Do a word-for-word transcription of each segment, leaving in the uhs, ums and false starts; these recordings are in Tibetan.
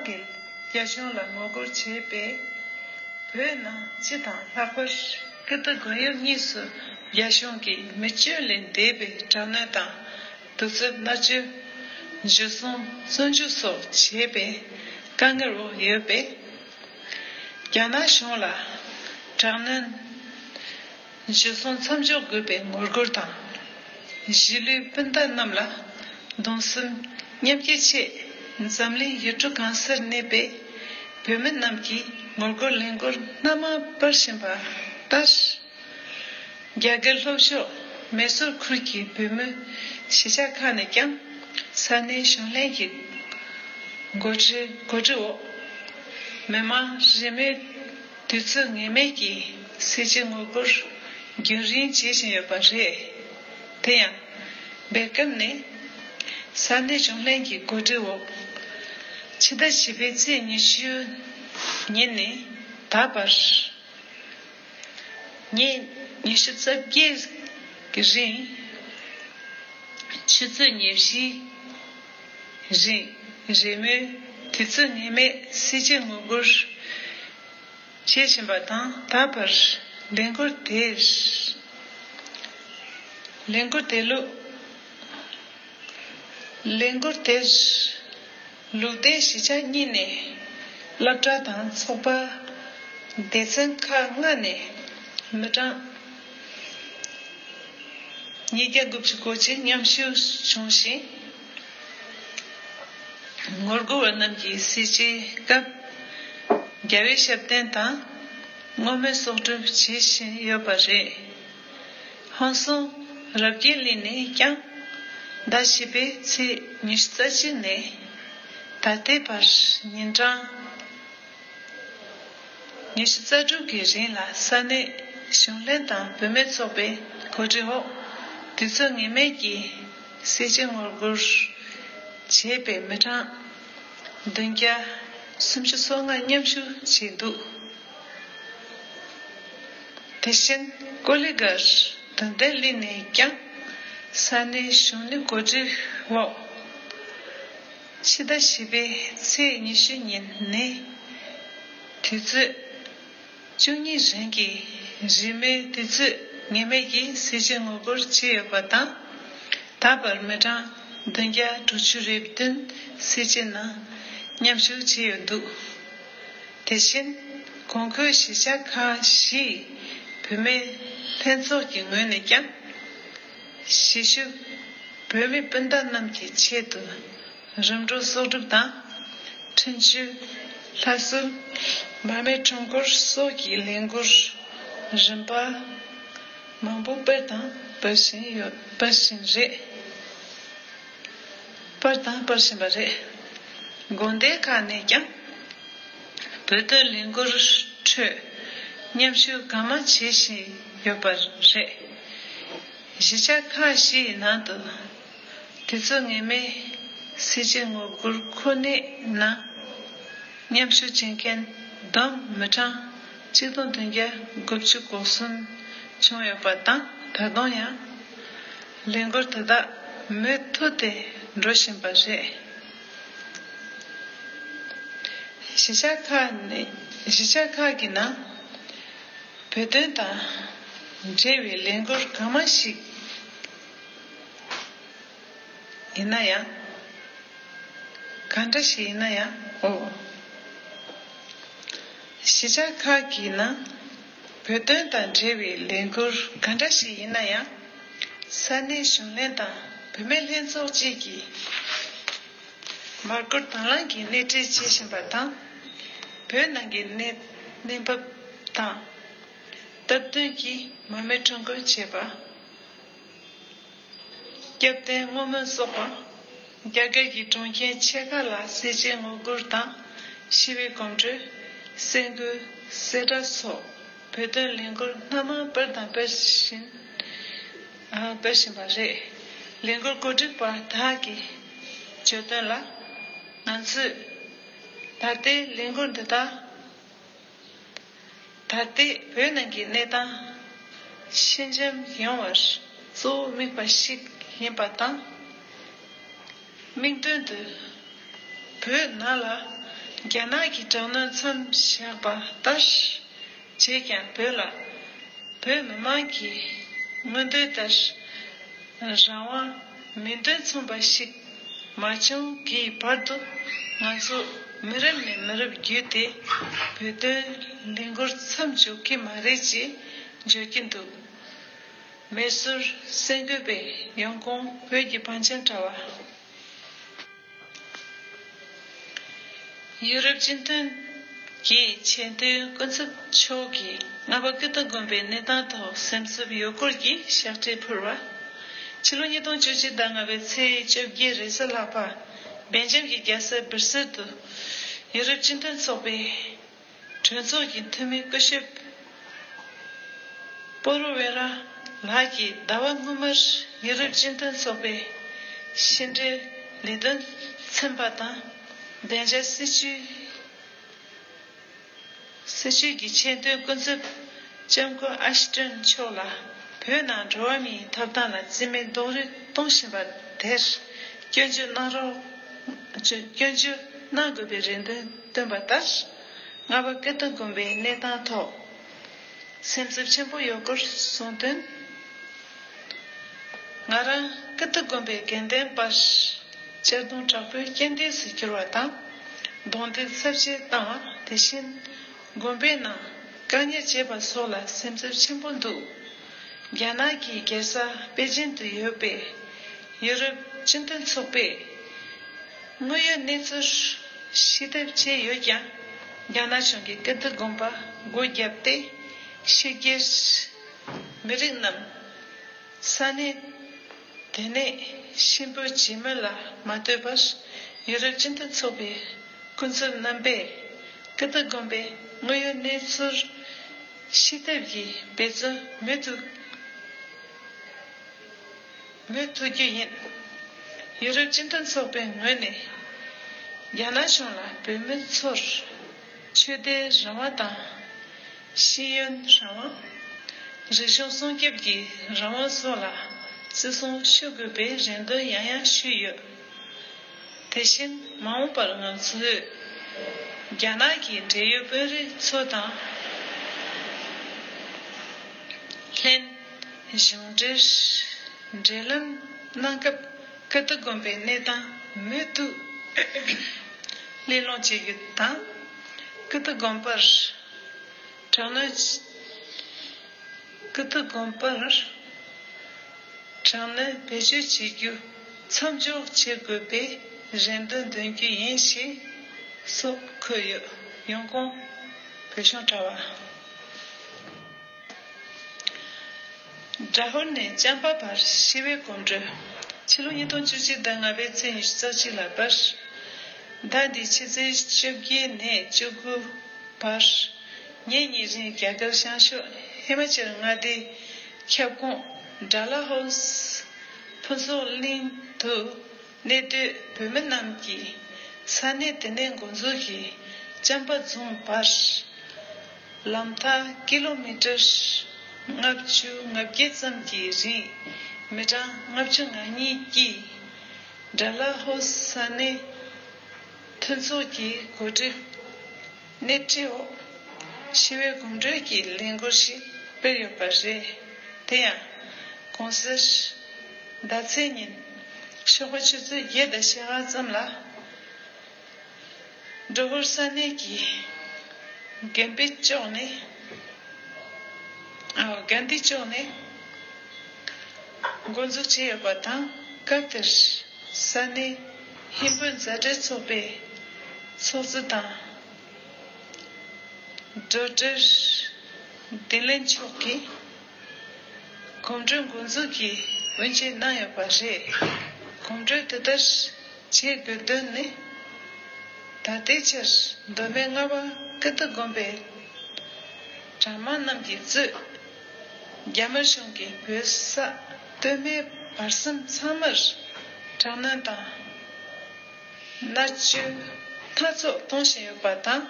གིས་རྒྱ་གཞུང་ལ་ངོ་རྒོལ་བྱས་པས། བོད་ནང་སྤྱི་དང་ལྷག་པར་ཀིརྟི་དགོན་ཡུལ་གཉིས་སུ་རྒྱ་གཞུང་གིས་མི་སྤྱོད་ལས་འདས་པའི་དྲག་གནོན་དང་། གདུག་རྩུབ་མནར་གཅོད། འཇུ་བཟུང་བཙོན་འཇུག་སོགས་བྱས་པའི་དཀའ་ངལ་འོག་ཡོད་པས། རྒྱ་ནག་གཞུང་ལ་དྲག་གནོན། འཇུ་བཟུང་མཚམས་འཇོག་དགོས་པའི་ངོ་རྒོལ་དང་། གཞིས་ལུས་སྤུན་ཟླ་རྣམས་ལ་གདུང་སེམས་མཉམ་སྐྱེད་ཆེད། འཛམ་གླིང་ཡུལ་གྲུ་གང་སར་གནས་པའི་བོད་མི་རྣམས་ཀྱིས་ངོ་རྒོལ་ལས་འགུལ་སྣ་མང་སྤེལ་བཞིན་པ་ལྟར། རྒྱ་གར་ལྷོ་ཕྱོགས་མེ་སོར་ཁུལ་གྱི་བོད་མི་གཞིས་ཆགས་ཁག་ནས་ཀྱང་ས་གནས་གཞུང་ལྷན་གྱི་འགོ་ཁྲིད་འགོ་ཁྲིད་འོག་མི་མང་རེས་མོས་དུས་ཚོད་ངེས་མེད་ཀྱིས་སེར་བྱེས་ངོ་རྒོལ་རྒྱུན་རིང་བྱེད་བཞིན་ཡོད་པ་རེད། དེ་ཡང་། སྦེལ་ཀོབ་ནས་ས་གནས་གཞུང་ལྷན་གྱི་གོ་སྒྲིག་འོག་ཕྱི་ཟླ་བཞི་པའི་ཚེས་ཉི་ཤུ་ཉིན་ནས་ད་བར། ཉིན་ཉི་ཤུ་རྩ་བརྒྱད་ཀྱི་རིང་། ཆུ་ཚོད་ཉེར་བཞི་རིང་རེས་མོས་དུས་ཚོད་ངེས་མེད་སེར་བྱེས་ངོ་རྒོལ་བྱེད་བཞིན་པ་དང་། ད་བར་ལས་འགུལ་དེར། ལས་འགུལ་དེ་ལུགས། ལས་འགུལ་དེར་ལུང་བསྟན་གཞིས་ཆགས་གཉིས་ནས་སློབ་གྲྭ་དང་ཚོགས་པ་སྡེ་ཚན་ཁག་ལྔ་ནས་མི་གྲངས་ཉིས་བརྒྱ་དགུ་བཅུ་གོ་གཅིག་མཉམ་ཞུགས་བྱུང་ཞིང་། ངོ་རྒོལ་བ་རྣམས་ཀྱིས་སེར་བྱེས་སྐབས་རྒྱལ་བའི་ཞབས་བརྟན་དང་བསྔོ་སྨོན་གསོག་སྒྲུབ་བྱེད་བཞིན་ཡོད་པ་རེད། ཧོན་སུར་རབ་རྒྱས་གླིང་ནས་ཀྱང་ཟླ་བཞི་པའི་ཚེས་ཉི་ཤུ་རྩ་གཅིག་ནས་ད་ལྟའི་བར་ཉིན་གྲངས་ཉི་ཤུ་རྩ་དྲུག་གི་རིང་ལ་ས་གནས་གཞུང་ལྷན་དང་བུད་མེད་ཚོགས་པའི་གོ་སྒྲིག་འོག་དུས་ཚོད་ངེས་མེད་ཀྱིས་སེར་བྱེས་ངོ་རྒོལ་བྱས་པའི་མི་གྲངས་བདུན་བརྒྱ་སུམ་ཅུ་སོ་ལྔ་མཉམ་ཞུགས་བྱས་འདུག་དེ་བཞིན་ཀོ་ལི་གྷལ་དོན་ལྡན་གླིང་ནས་ཀྱང་ས་གནས་གཞུང་ནས་གོ་སྒྲིག་འོག་ཕྱི་ཟླ་བཞི་པའི་ཚེས་ཉི་ཤུ་ཉིན་ནས་དུས་ཚོད་བཅུ་གཉིས་རིང་གི་རིས་མེད་དུས་ཚོད་ངེས་མེད་ཀྱིས་སེར་བྱེས་ངོ་རྒོལ་བྱས་ཡོད་པ་དང་། ད་བར་མི་གྲངས་བདུན་བརྒྱ་དྲུག་ཅུ་རེ་བདུན་སེར་བྱེས་ནང་མཉམ་ཞུགས་བྱས་ཡོད་འདུག་དེ་བཞིན་གོང་འཁོད་གཞིས་ཆགས་ཁག་བཞིའི་བུད་མེད་ལྷན་ཚོགས་ཀྱི་ངོས་ནས་ཀྱང་གཞིས་བཞུགས་བོད་མི་སྤུན་ཟླ་རྣམས་ཀྱི་ཆེད་དུ་རིམ་གྲོ་གསོག་སྒྲུབ་དང་། འཕྲིན་བཅོལ། ལྷ་གསོལ། མར་མེ་ཁྲོམ་སྐོར་སོགས་ཀྱི་ལས་འགུལ་རིམ་པ་མང་པོ་སྤེལ་དང་སྤེལ་བཞིན་ཡོད། སྤེལ་བཞིན་རེད། སྤེལ་དང་སྤེལ་བཞིན་པ་རེད། དགོན་སྡེ་ཁག་ནས་ཀྱང་བོད་དོན་ལས་འགུལ་ཁྲོད་མཉམ་ཞུགས་གང་མང་བྱེད་བཞིན་ཡོད་པ་རེད། གཞིས་ཆགས་ཁག་བཞིའི་ནང་དུ་དུས་ཚོད་ངེས་མེད་སེར་བྱེས་ངོ་རྒོལ་ཁོ་ནའི་ནང་མཉམ་ཞུགས་བྱེད་མཁན་བསྡོམས་མི་གྲངས་གཅིག་སྟོང་བདུན་བརྒྱ་དགུ་བཅུ་གོ་གསུམ་བྱུང་ཡོད་པ་དང་། ད་དུང་ཡང་ལས་འགུལ་དེ་དག་མུ་མཐུད་དེ་འགྲོ་བཞིན་པ་རེད། གཞིས་ཆགས་ཁག་ནས་གཞིས་ཆགས་ཁག་གི་ནང་བོད་དོན་དང་འབྲེལ་བའི་ལས་འགུལ་གང་མང་ཞིག་ཡིན་ན་ཡང་། གང་འདྲ་ཞིག་ཡིན་ན་ཡང་། ཨོ། གཞིས་ཆགས་ཁག་གི་ནང་བོད་དོན་དང་འབྲེལ་བའི་ལས་འགུལ་གང་འདྲ་ཞིག་ཡིན་ན་ཡང་། ས་གནས་གཞུང་ལྷན་དང་བུད་མེད་ལྷན་ཚོགས་བཅས་ཀྱིས་མར་སྐོར་དང་བླངས་ཀྱིས་སྣེ་ཁྲིད་བྱེད་བཞིན་པ་དང་། བོད་ནང་གི་གནས་གནས་བབ་དང་སྟབས་བསྟུན་གྱིས་མར་མེ་ཁྲོམ་སྐོར་བྱེད་པ། སྐྱབས་རྟེན་བསྔོ་སྨོན་སོགས་པ། རྒྱ་གར་གྱི་གྲོང་ཁྱེར་ཆེ་ཁག་ལ་སེར་བྱེས་ངོ་རྒོལ་དང་ཞི་བའི་གོམ་བགྲོད། གསར་འགོད། གསལ་བསྒྲགས་སོགས་བོད་དོན་ལས་འགུལ་སྣ་མང་སྤེལ་དང་སྤེལ་བཞིན། ཨ། སྤེལ་བཞིན་པ་རེད། ལས་འགུལ་གོ་སྒྲིག་པ་དག་གིས་བརྗོད་དོན་ལ། ང་ཚོས་ད་ལྟའི་ལས་འགུལ་འདི་དག་ད་ལྟའི་བོད་ནང་གི་གནས་སྟངས་ཕྱི་འགྱམ་ཡོང་བར་གཙོ་བོ་དམིགས་པ་ཞིག་ཡིན་པ་དང་། དམིགས་དོན་དུ་བོད་ནང་ལ་ རྒྱ་ནག་གི་དྲག་གནོན་མཚམས་བཞག་པ་ལྟར་བྱས་ཀྱང་བོད་ལ་བོད་མི་མང་གི་མངོན་འདོད་ལྟར་རང་དབང་མིང་དོན་མཚུངས་པ་ཞིག་མ་བྱུང་གི་བར་དུ་ང་ཚོ་མི་རབས་ནས་མི་རབས་བརྒྱུད་དེ་བོད་དོན་ལས་འགུལ་མཚམས་འཇོག་གི་མ་རེད་ཅེས་བརྗོད་ཀྱི་འདུག་མེ་སོར་གསར་འགོད་པས་ཡང་ཁོང་བོད་ཀྱི་བང་ཆེན་དྲ་བ། ཡུ་རོབ་སྤྱི་མཐུན་གྱི་ཆེས་མཐོའི་སྐུ་ཚབ་མཆོག་གིས་རྔ་པ་ཀིརྟི་དགོན་པའི་གནས་སྟངས་ཐོག་སེམས་འཚབ་ཡོད་སྐོར་གྱི་ཤག་འཁྲིད་ཕུལ་བ། ཕྱི་ལོ་ཉིས་སྟོང་བཅུ་གཅིག་ཟླ་ལྔ་པའི་ཚེས་བཅོ་བརྒྱད་རེས་གཟའ་ལྷག་པ་སྦེལ་ཇམ་གྱི་རྒྱལ་ས་སྦིར་སེལ་དུ་ཡུ་རོབ་སྤྱི་མཐུན་ཚོགས་པའི་གྲོས་ཚོགས་ཀྱི་འཐུས་མི་སྐུ་ཞབས་པོ་རོ་ཝེ་ར་ལགས་ཀྱིས་ཟླ་བ་སྔོན་མར་ཡུ་རོབ་སྤྱི་མཐུན་ཚོགས་པའི་ཕྱི་འབྲེལ་ལས་དོན་ཚན་པ་དང་བདེ་འཇགས་སྲིད་ཇུས་སྲིད་ཇུས་ཀྱི་ཆེས་མཐོའི་སྐུ་ཚབ་ལྕམ་སྐུ་ཨ་ཤི་ཏོན་མཆོག་ལ་བོད་ནང་འགྲོ་བ་མིའི་ཐོབ་ཐང་ལ་བརྩི་མེད་རྡོག་རོལ་གཏོང་བཞིན་པ་དེར་སྐྱོན་བརྗོད་གནང་རོགས། སྐྱོན་བརྗོད་གནང་དགོས་པའི་རེ་འདུན་བཏོན་པ་ལྟར། རྔ་པ་ཀིརྟི་དགོན་པའི་གནས་སྟངས་ཐོག་སེམས་འཚབ་ཆེན་པོ་ཡོད་སྐོར་གསུངས་དོན། ང་རང་ཀིརྟི་དགོན་པའི་དགེ་འདུན་པར་གཅར་རྡུང་དྲག་པོས་རྐྱེན་འདས་སུ་གྱུར་བ་དང་། རྡུང་རྡེག་ཚབས་ཆེ་བཏང་བ་དེ་བཞིན་དགོན་པའི་ནང་བཀག་ཉར་བྱས་པ་སོགས་ལ་སེམས་འཚབ་ཆེན་པོ་འདུག་རྒྱ་ནག་གི་རྒྱལ་ས་པེ་ཅིན་དུ་ཡོད་པའི་ཡུ་རོབ་སྤྱི་མཐུན་ཚོགས་པས་དངོས་ཡོད་གནས་ཚུལ་ཤེས་ཐབས་བྱས་ཡོད་ཀྱང་། རྒྱ་ནག་གཞུང་གིས་ཀིརྟི་དགོན་པ་སྒོ་བརྒྱབ་སྟེ་ཕྱི་རྒྱལ་མི་རིགས་རྣམས་ས་གནས་དེ་ནས་གཤིན་པོའི་བྱེད་མུས་ལ་མ་ལྟོས་པར་ཡུ་རོབ་སྤྱི་མཐུན་ཚོགས་པའི་སྐུ་ཚབ་རྣམ་པས་ཀིརྟི་དགོན་པའི་དངོས་ཡོད་གནས་ཚུལ་ཤེས་ཐབས་ཀྱི་འབད་བརྩོན་མུ་མཐུད་མུ་མཐུད་རྒྱུ་ཡིན། ཡུ་རོབ་སྤྱི་མཐུན་ཚོགས་པའི་ངོས་ནས་རྒྱ་ནག་གཞུང་ལ་བོད་མི་ཚོར་ཆོས་དད་རང་དབང་དང་། ཤེས་ཡོན་རང་དབང་། རིག་གཞུང་སྲུང་སྐྱོབ་ཀྱི་རང་དབང་སོགས་ལ་བརྩི་སྲུང་ཞུ་དགོས་པའི་རེ་འདུན་ཡང་ཡང་ཞུས་ཡོད། དེ་བཞིན་མ་འོངས་པར་ང་ཚོས་རྒྱ་ནག་གི་འབྲེལ་ཡོད་དཔོན་རིགས་ཚོ་དང་ལྷན་གཞུང་འབྲེལ་འབྲེལ་ལམ་གནང་སྐབས་ཀིརྟི་དགོན་པའི་གནས་སྟངས་མུ་མཐུད་གླེང་སློང་བྱེད་རྒྱུ་དང་། ཀིརྟི་དགོན་པར་དྲག་གནོན་ཀིརྟི་དགོན་པར་དྲག་གནོན་བེད་སྤྱོད་བྱེད་རྒྱུ་མཚམས་འཇོག་བྱེད་དགོས་པའི་རེ་འདུན་འདོན་རྒྱུ་ཡིན་ཞེས་སོགས་འཁོད་ཡོད། ཡང་ཁོང་བོད་གཞུང་དྲ་བ། སྦྲ་ཧོར་ནས་ཅམ་པ་བར་ཞི་བའི་གོམ་བགྲོད། ཕྱི་ལོ་ཉིས་སྟོང་བཅུ་གཅིག་ཟླ་ལྔ་པའི་ཚེས་ཉི་ཤུ་རྩ་གཅིག་ལ་བར། ཟླ་འདིའི་ཕྱི་ཚེས་བཅོ་བརྒྱད་ནས་བཅུ་དགུ་བར། ཉིན་གཉིས་རིང་རྒྱ་གར་བྱང་ཕྱོགས་ཧི་མ་ཅལ་མངའ་སྡེའི་ཁྱབ་ཁོངས་ཌལ་ཧོ་སི་ཕུན་ཚོགས་གླིང་དུ་གནས་སྡོད་བོད་མི་རྣམས་ཀྱིས་ས་གནས་དེ་ནས་འགོ་འཛུགས་ཀྱིས་ཅམ་པ་རྫོང་བར་ལམ་ཐག་ཀི་ལོ་མི་ཊར་ལྔ་བཅུ་ང་བརྒྱད་ཙམ་གྱི་རིང་མི་གྲངས་ལྔ་བཅུ་ང་གཉིས་ཀྱིས་ཌལ་ཧོ་སི་ས་གནས་མཐུན་ཚོགས་ཀྱི་གོ་སྒྲིག་སྣེ་ཁྲིད་འོག་ཞི་བའི་གོམ་བགྲོད་ཀྱི་ལས་འགུལ་ཞིག་སྤེལ་ཡོད་པ་རེད། དེ་ཡང་གོང་གསལ་ཟླ་ཚེས་ཉིན་ཞོགས་པ་ཆུ་ཚོད་བརྒྱད་དང་ཕྱེད་ཀ་ཙམ་ལ་ཌལ་ཧོ་སི་ས་གནས་ཀྱི་གན་པི་ལྕོག་ནས་ཨ་གན་དི་ལྕོག་ནས་འགོ་འཛུགས་བྱས་ཡོད་པ་དང་། སྐབས་དེར་ས་གནས་ཧིན་བོད་མཛའ་འབྲེལ་ཚོགས་པའི་ཚོགས་གཙོ་དང་། ཌོག་ཊར་བདེ་ལེགས་མཆོག་གིས་གོམ་བགྲོད་འགོ་འཛུགས་ཀྱི་དབུ་འབྱེད་གནང་ཡོད་པ་རེད། གོམ་བགྲོད་དེ་ལྟར་བྱེད་དགོས་དོན་ནི། ད་ལྟའི་ཆར་མདོ་སྨད་རྔ་བ་ཀིརྟི་དགོན་པའི་གྲྭ་མང་རྣམས་ཀྱིས་གཙོས་རྒྱ་དམར་གཞུང་གིས་བོད་ས་སྟོད་སྨད་བར་གསུམ་ཚང་མར་དྲག་གནོན་དང་། མནར་གཅོད་སྣ་ཚོགས་གཏོང་བཞིན་ཡོད་པ་དང་།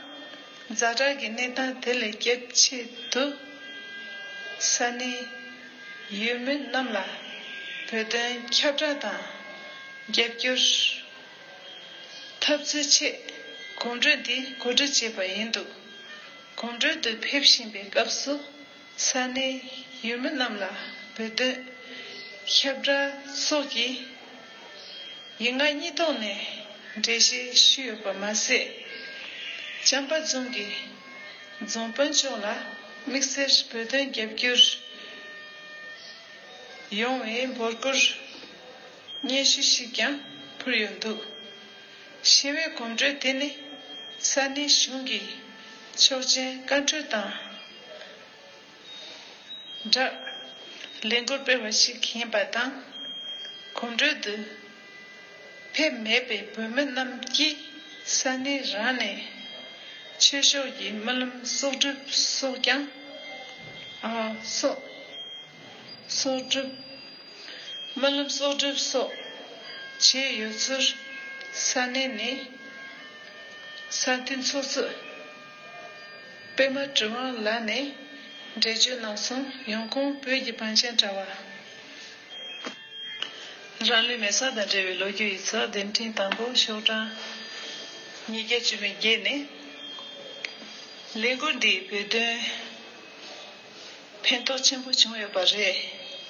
ཛ་དྲག་གི་གནས་སྟངས་དེ་ལས་སྐྱོབ་ཆེད་དུ། ས་གནས་ཡུལ་མི་རྣམས་ལ་བོད་དོན་ཁྱབ་བསྒྲགས་དང་རྒྱབ་སྐྱོར་འཐབ་རྩོད་ཆེད་ གོམ་བགྲོད་འདི་གོ་སྒྲིག་བྱས་པ་ཡིན་འདུག་གོམ་བགྲོད་དུ་ཕེབས་བཞིན་པའི་སྐབས་སུ། ས་གནས་ཡུལ་མི་རྣམས་ལ་བོད་དོན་ཁྱབ་བསྒྲགས་སོགས་ཀྱི་ཡིག་ངག་གཉིས་ཐོག་ནས་འགྲེལ་བཤད་ཞུས་ཡོད་པ་མ་ཟད། བྱམས་པ་རྫོང་གི་རྫོང་དཔོན་མཆོག་ལ་དམིགས་བསལ་བོད་དོན་རྒྱབ་སྐྱོར་ཡོང་བའི་འབོད་སྐུལ་སྙན་ཞུ་ཞིག་ཀྱང་ཕུལ་ཡོད་འདུག་ཞི་བའི་གོམ་བགྲོད་དེ་ནི་ས་གནས་གཞུང་གི་ཆོག་མཆན་བཀའ་འཁྲོལ་དང་སྦྲགས་ལས་འགུལ་སྤེལ་བ་ཞིག་ཡིན་པ་དང་། གོམ་བགྲོད་དུ་ཕེབས་མེད་པའི་བོད་མི་རྣམས་ཀྱིས་ས་གནས་རང་ནས་ཆོས་ཕྱོགས་ཀྱི་སྨོན་ལམ་གསོག་སྒྲུབ་སོགས་ཀྱང་ཨ་སོགས་གསོག་སྒྲུབ། སྨོན་ལམ་གསོག་སྒྲུབ་སོགས་བྱས་ཡོད་ཚུལ་ས་གནས་ནས་ས་མཐོའི་ཚོགས་གཙོ་པད་མ་གྲུབ་དབང་ལགས་ནས་འགྲེལ་བརྗོད་གནང་སོང་། ཡོང་ཁུངས་བོད་ཀྱི་བང་ཆེན་དྲ་བ། རང་ལུས་མེ་སྲེག་དང་འབྲེལ་བའི་ལོ་རྒྱུས་ཡིག་ཚགས་གདན་འདྲེན་དང་པོ་ཤོག་གྲངས་ཉིས་བརྒྱ་བཅུ་མེད་བརྒྱད་ནས། ལས་འགུལ་འདིའི་བོད་དོན་ཕན་ཐོགས་ཆེན་པོ་བྱུང་ཡོད་པ་རེད།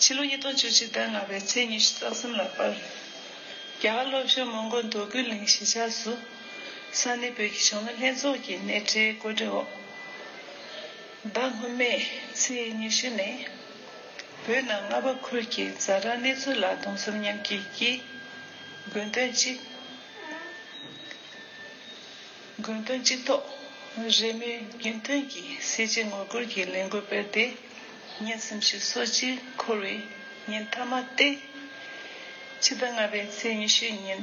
ཕྱི་ལོ་ཉིས་སྟོང་བཅུ་གཅིག་ཟླ་ལྔ་པའི་ཚེས་ཉི་ཤུ་རྩ་གསུམ་ལ་པར། རྒྱ་གར་ལྷོ་ཕྱོགས་མོན་གྷོ་མདོ་ཁུལ་གླིང་གཞིས་ཆགས་སུ། ས་གནས་བོད་ཀྱི་གཞོན་ནུ་ལྷན་ཚོགས་ཀྱི་སྣེ་ཁྲིད་གོ་སྒྲིག་འོག་ཟླ་སྔོན་མའི་ཚེས་ཉི་ཤུ་ནས། བོད་ནང་རྔ་བ་ཁུལ་གྱི་ཛ་དྲག་གནས་ཚུལ་ལ་གདུང་སེམས་མཉམ་སྐྱེད་ཀྱིས། དགོས་འདུན་གཅིག་དགོས་འདུན་གཅིག་ཐོག་རེས་མོས་རྒྱུན་མཐུད་ཀྱིས་སེར་བྱེས་ངོ་རྒོལ་གྱི་ལས་འགུལ་སྤེལ་ཏེ། ཉིན་སུམ་ཅུ་སོ་གཅིག་འཁོར་བའི་ཉིན་མཐའ་མ་སྟེ། ཕྱི་ཟླ་ལྔ་པའི་ཚེས་ཉི་ཤུའི་ཉིན་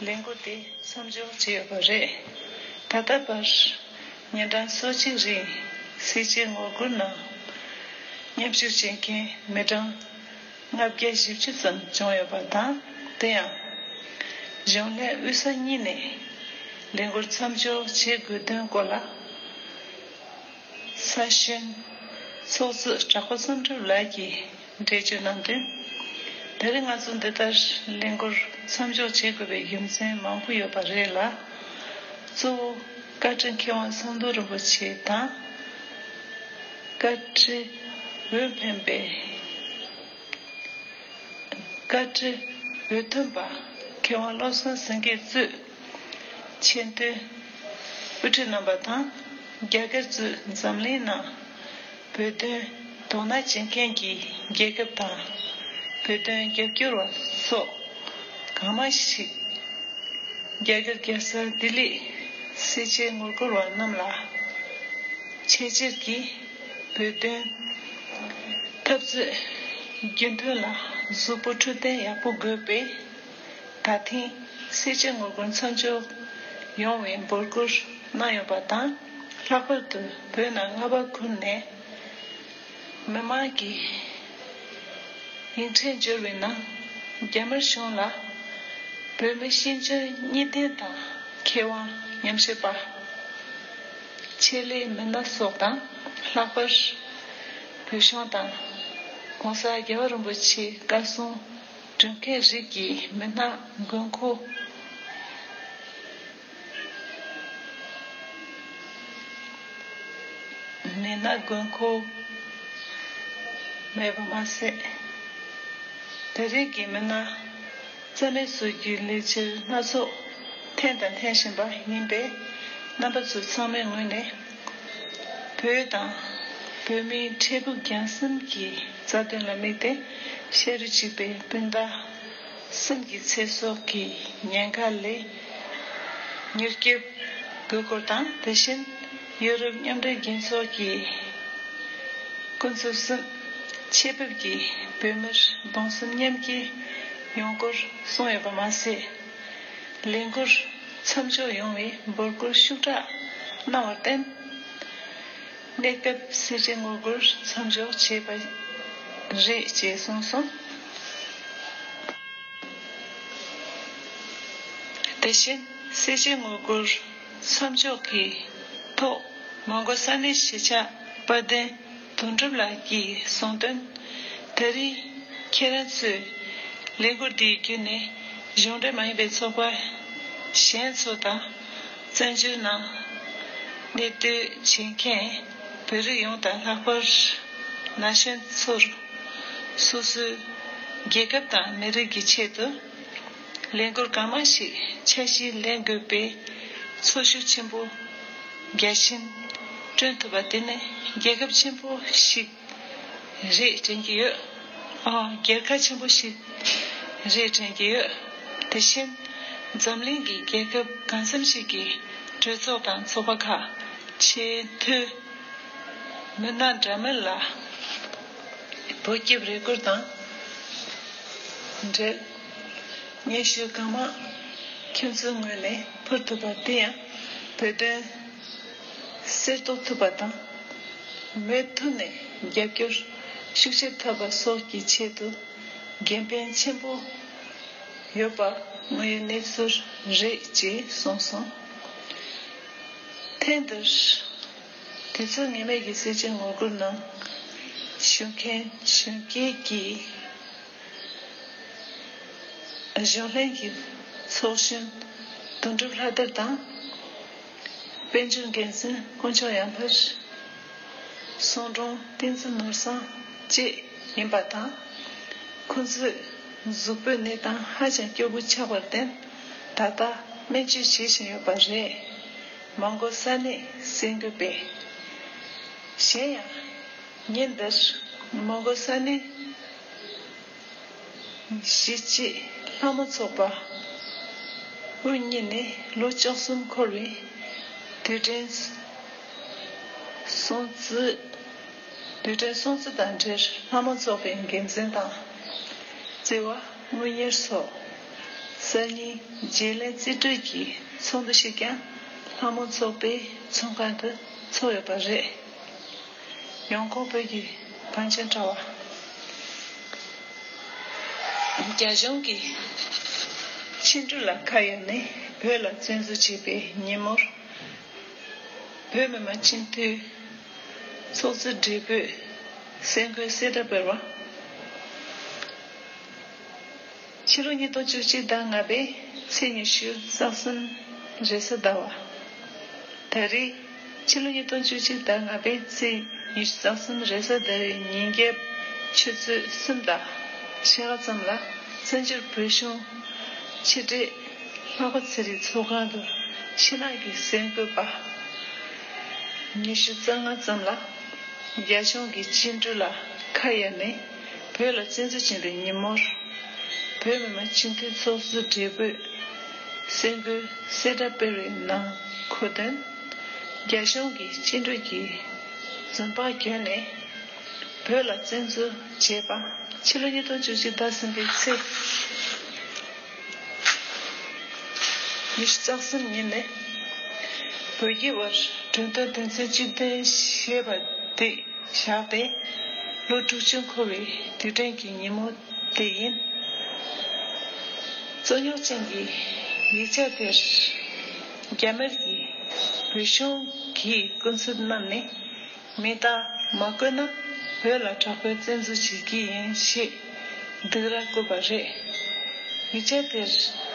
ལས་འགུལ་དེ་མཚམས་འཇོག་བྱས་ཡོད་པ་རེད། ད་ལྟ་བར་ཉིན་གྲངས་སོ་གཅིག་རིང་སེར་བྱེས་ངོ་རྒོལ་ནང་མཉམ་ཞུགས་བྱེད་མཁན་མི་གྲངས་ལྔ་བརྒྱ་བཞི་བཅུ་ཙམ་བྱུང་ཡོད་པ་དང་། དེ་ཡང་གཞུང་ལས་དབུས་ས་གཉིས་ནས་ལས་འགུལ་མཚམས་འཇོག་བྱེད་དགོས་དོན་སྐོར་ལ། ས་གཞོན་ཚོགས་གཙོ་གྲགས་པ་བསམ་གྲུབ་ལགས་ཀྱིས་འགྲེལ་བརྗོད་གནང་དོན། ད་རེས་ང་ཚོ་འདི་ལྟར་ལས་འགུལ་མཚམས་འཇོག་བྱེད་དགོས་པའི་རྒྱུ་མཚན་མང་པོ་ཡོད་པ་རེད་ལ། གཙོ་བོ་བཀའ་ཁྲི་མཁས་དབང་ཟམ་གདོང་རིན་པོ་ཆེ་དང་། བཀའ་ཁྲི་འོས་འཕེན་པའི་བཀའ་ཁྲི་འོས་ཐོན་པ་མཁས་དབང་བློ་བཟང་སེང་གེ་གཙོས་ཆེས་མཐོའི་དབུ་ཁྲིད་རྣམ་པ་དང་། རྒྱ་གར་གཙོས་འཛམ་གླིང་ནང་བོད་དོན་དོ་སྣང་བྱེད་མཁན་གྱི་རྒྱལ་ཁབ་དང་། བོད་དོན་རྒྱབ་སྐྱོར་བ་སོགས་གང་མང་ཞིག་རྒྱ་གར་རྒྱལ་ས་ལྡི་ལིར་སེར་བྱེས་ངོ་རྒོལ་བ་རྣམས་ལ་ཆེས་ཆེར་གྱི་བོད་དོན་འཐབ་རྩོད་རྒྱུན་མཐུད་ལ་གཟུགས་པོ་འཕྲོད་བསྟེན་ཡག་པོ་དགོས་པས། ད་ཐེངས་སེར་བྱེས་ངོ་རྒོལ་མཚམས་འཇོག་ཡོང་བའི་འབོད་སྐུལ་གནང་ཡོད་པ་དང་། ལྷག་པར་དུ་བོད་ནང་རྔ་བ་ཁུལ་ནས་མི་མང་གིས་ཡིག་ཕྲེང་འབྱོར་བའི་ནང་རྒྱ་དམར་གཞུང་ལ་བོད་མི་ཤེས་འཇོན་གཉིས་ལྡན་དང་མཁས་དབང་ཉམས་ཞིབ་པ། ཆེད་ལས་མི་སྣ་སོགས་དང་། ལྷག་པར་བོད་གཞུང་དང་༸གོང་ས་༸རྒྱལ་བ་རིན་པོ་ཆེའི་བཀའ་གསུང་སྒྲུབ་མཁན་རིགས་ཀྱི་མི་སྣ་དགོས་མཁོ། མི་སྣ་དགོས་མཁོ་མེད་པ་མ་ཟད། དེ་རིང་གི་མི་སྣ་རྩ་མེད་བཟོ་རྒྱུའི་ལས་འཆར་སྣ་ཚོགས་འཐེན་དང་འཐེན་བཞིན་པ་ཡིན་པས། རྣམ་པ་ཚོ་ཚང་མའི་ངོས་ནས་བོད་དང་བོད་མིའི་འབྲས་བུ་རྒྱང་སེམས་ཀྱི་རྩ་དོན་ལ་དམིགས་ཏེ། ཤ་རུས་གཅིག་པའི་སྤུན་ཟླ་སེམས་ཀྱི་ཚེ་སྲོག་གི་ཉེན་ཁ་ལས་མྱུར་སྐྱོབ་དགོས་སྐོར་དང་། དེ་བཞིན་ཡོ་རོབ་མཉམ་འབྲེལ་རྒྱལ་ཚོགས་ཀྱི་སྐུ་ཚབ་གསུམ་ཆེད་ཕེབས་ཀྱིས་བོད་མིར་གདུང་སེམས་མཉམ་སྐྱེད་ཡོང་སྐོར་གསུངས་ཡོད་པ་མ་ཟད། ལས་འགུལ་མཚམས་འཇོག་ཡོང་བའི་འབོད་སྐུལ་ཤུགས་དྲག་གནང་བར་བརྟེན། གནས་སྐབས་སེར་བྱེས་ངོ་རྒོལ་མཚམས་འཇོག་བྱས་པ་རེད་ཅེས་གསུངས་སོང་། དེ་བཞིན་སེར་བྱེས་ངོ་རྒོལ་མཚམས་འཇོག་གི་ཐོག་མོན་གྷོ་ས་གནས་གཞིས་ཆགས་དཔལ་ལྡན་དོན་གྲུབ་ལགས་ཀྱིས་གསུངས་དོན། ད་རེས་ཁྱེད་རང་ཚོས་ལས་འགུལ་འདི་བརྒྱུད་ནས་གཞུང་འབྲེལ་མ་ཡིན་པའི་ཚོགས་པ་གཞན་ཚོ་དང་ བཙན་བྱོལ་ནང་གནས་སྡོད་བྱེད་མཁན་བོད་རིགས་ཡོངས་དང་ལྷག་པར་ན་གཞོན་ཚོར་སོ་སོའི་རྒྱལ་ཁབ་དང་མི་རིགས་ཀྱི་ཆེད་དུ་ལས་འགུལ་གང་མང་ཞིག་འཆར་གཞི་ལེན་དགོས་པའི་ཚོར་ཤུགས་ཆེན་པོ་རྒྱ་ཆེན་བསྐྲུན་ཐུབ་པ་དེ་ནི་རྒྱལ་ཁབ་ཆེན་པོ་ཞིག་རེད་དྲན་གྱི་ཡོད། ཨ། རྒྱལ་ཁ་ཆེན་པོ་ཞིག་རེད་དྲན་གྱི་ཡོད། དེ་བཞིན་འཛམ་གླིང་གི་རྒྱལ་ཁབ་གང་འཚམ་ཞིག་གི་གྲོས་ཚོགས་དང་ཚོགས་པ་ཁག་ཆེས་མཐོའི་མི་སྣ་འདྲ་མིན་ལ་བོད་སྐྱབས་རེ་སྐུལ་དང་འབྲེལ། སྙན་ཞུ་གང་མང་ཁྱོད་ཚོའི་ངོས་ནས་ཕུལ་ཐུབ་པ་དེ་ཡང་བོད་དོན་གསལ་རྟོགས་ཐུབ་པ་དང་། མུ་མཐུད་ནས་རྒྱབ་སྐྱོར་ཤུགས་ཆེ་ཐོབ་པ་སོགས་ཀྱི་ཆེད་དུ་འགན་ཕན་ཆེན་པོ་ཡོད་པ་དངོས་ཡོད་གནས་ཚུལ་རེད་ཅེས་གསུངས་སོང་། ཐེངས་འདིར་དུས་ཚོད་ངེས་མེད་ཀྱི་སྲིད་ཇུས་ངོ་རྒོལ་ནང་ཞུགས་མཁན་གཞོན་སྐྱེས་ཀྱི་གཞོན་ལྷན་གྱི་ཚོགས་གཞོན་དོན་གྲུབ་ལྷ་དར་དང་། དཔལ་འབྱོར་འགན་འཛིན་དཀོན་མཆོག་ཡར་འཕེལ། གསུང་སྒྲོན་བསྟན་འཛིན་ནོར་བཟང་བཅས་ཡིན་པ་དང་། ཁོང་ཚོས་གཟུགས་པོའི་གནས་སྟངས་ཧ་ཅང་སྐྱོ་པོ་ཆགས་པར་བརྟེན། ད་ལྟ་སྨན་བཅོས་བྱེད་བཞིན་ཡོད་པ་རེད། མོན་གྷོ་ས་གནས་གསར་འགོད་པས། གཞན་ཡང་། ཉིན་འདིར་མོན་གྷོ་ས་གནས་གཞིས་བྱེས་ལྷ་མོ་ཚོགས་པ་དབུ་བརྙེས་ནས་ལོ་བཅུ་གསུམ་འཁོར་བའི་དུས་དྲན་སྲུང་བརྩི། དུས་དྲན་སྲུང་བརྩི་དང་འབྲེལ་ལྷ་མོ་ཚོགས་པའི་འགན་འཛིན་དང་། བརྩེ་བ་དངོས་གཉེར་སོགས་གསར་རྙིང་བརྗེ་ལེན་རྩིས་སྤྲོད་ཀྱི་ཚོགས་འདུ་ཞིག་ཀྱང་ལྷ་མོ་ཚོགས་པའི་ཚོགས་ཁང་དུ་ཚོགས་ཡོད་པ་རེད། ཡོང་ཁུངས་བོད་ཀྱི་བང་ཆེན་དྲ་བ། རྒྱ་གཞུང་གིས་ཕྱི་འབྲེལ་ལ་ཁ་གཡར་ནས་བོད་ལ་བཙན་འཛུལ་བྱས་པའི་ཉིན་མོར། བོད་མི་མང་སྤྱི་འཐུས་ཚོགས་གཙོ་སྦྲེལ་པོས་གསར་འགོད་གསལ་བསྒྲགས་སྤེལ་བ། ཕྱི་ལོ་ཉིས་སྟོང་བཅུ་གཅིག་ཟླ་ལྔ་པའི་ཚེས་ཉི་ཤུ་རྩ་གསུམ་རེས་གཟའ་ཟླ་བ། ད་རེས་ཕྱི་ལོ་ཉིས་སྟོང་བཅུ་གཅིག་ཟླ་ལྔ་པའི་ཚེས་ཉི་ཤུ་རྩ་གསུམ་རེས་གཟའ་ཟླ་བའི་ཉིན་རྒྱབ་ཆུ་ཚོད་གསུམ་དང་ཕྱེད་ཀ་ཙམ་ལ་བཙན་བྱོལ་བོད་གཞུང་ཕྱི་དྲིལ་ལྷག་པ་ཚེ་རིང་ཚོགས་ཁང་དུ་ཕྱི་ནང་གི་གསར་འགོད་པ་ཉི་ཤུ་རྩ་ལྔ་ཙམ་ལ་རྒྱ་གཞུང་གིས་བཅིངས་འགྲོལ་ལ་ཁ་གཡར་ནས་བོད་ལ་བཙན་འཛུལ་བྱས་པའི་ཉིན་མོར། བོད་མི་མང་སྤྱི་འཐུས་ཚོགས་གཙོ་སྦྲེལ་པོས་གསར་འགོད་གསལ་བསྒྲགས་སྤེལ་བའི་ནང་འཁོད་དོན། རྒྱ་གཞུང་གིས་བཅིངས་འགྲོལ་གྱི་འཛུམ་བག་གྱོན་ནས་བོད་ལ་བཙན་འཛུལ་བྱས་པ་ཕྱི་ལོ་ཉིས་སྟོང་བཅུ་གཅིག་ཟླ་གསུམ་པའི་ཚེས་ཉི་ཤུ་རྩ་གསུམ་ཉིན་ནས་བོད་རྒྱའི་དབར་གྲོས་མཐུན་དོན་ཚན་བཅུ་བདུན་ཞེས་པ་དེ་བཞག་སྟེ་ལོ་དྲུག་ཅུ་འཁོར་བའི་དུས་དྲན་གྱི་ཉིན་མོ་དེ་ཡིན། རྩོད་རྙོག་ཅན་གྱི་ཡིག་ཆ་དེར་རྒྱ་མིར་གྱི་བོད་གཞུང་གི་སྐུ་ཚབ་རྣམས་ནས་མིང་རྟགས་མ་བཀོད་ན་བོད་ལ་དྲག་པོའི་བཙན་འཛུལ་བྱེད་ཀྱི་ཡིན་ཞེས་སྡིགས་ར་བསྐུལ་བ་རེད། ཡིག་ཆ་དེར་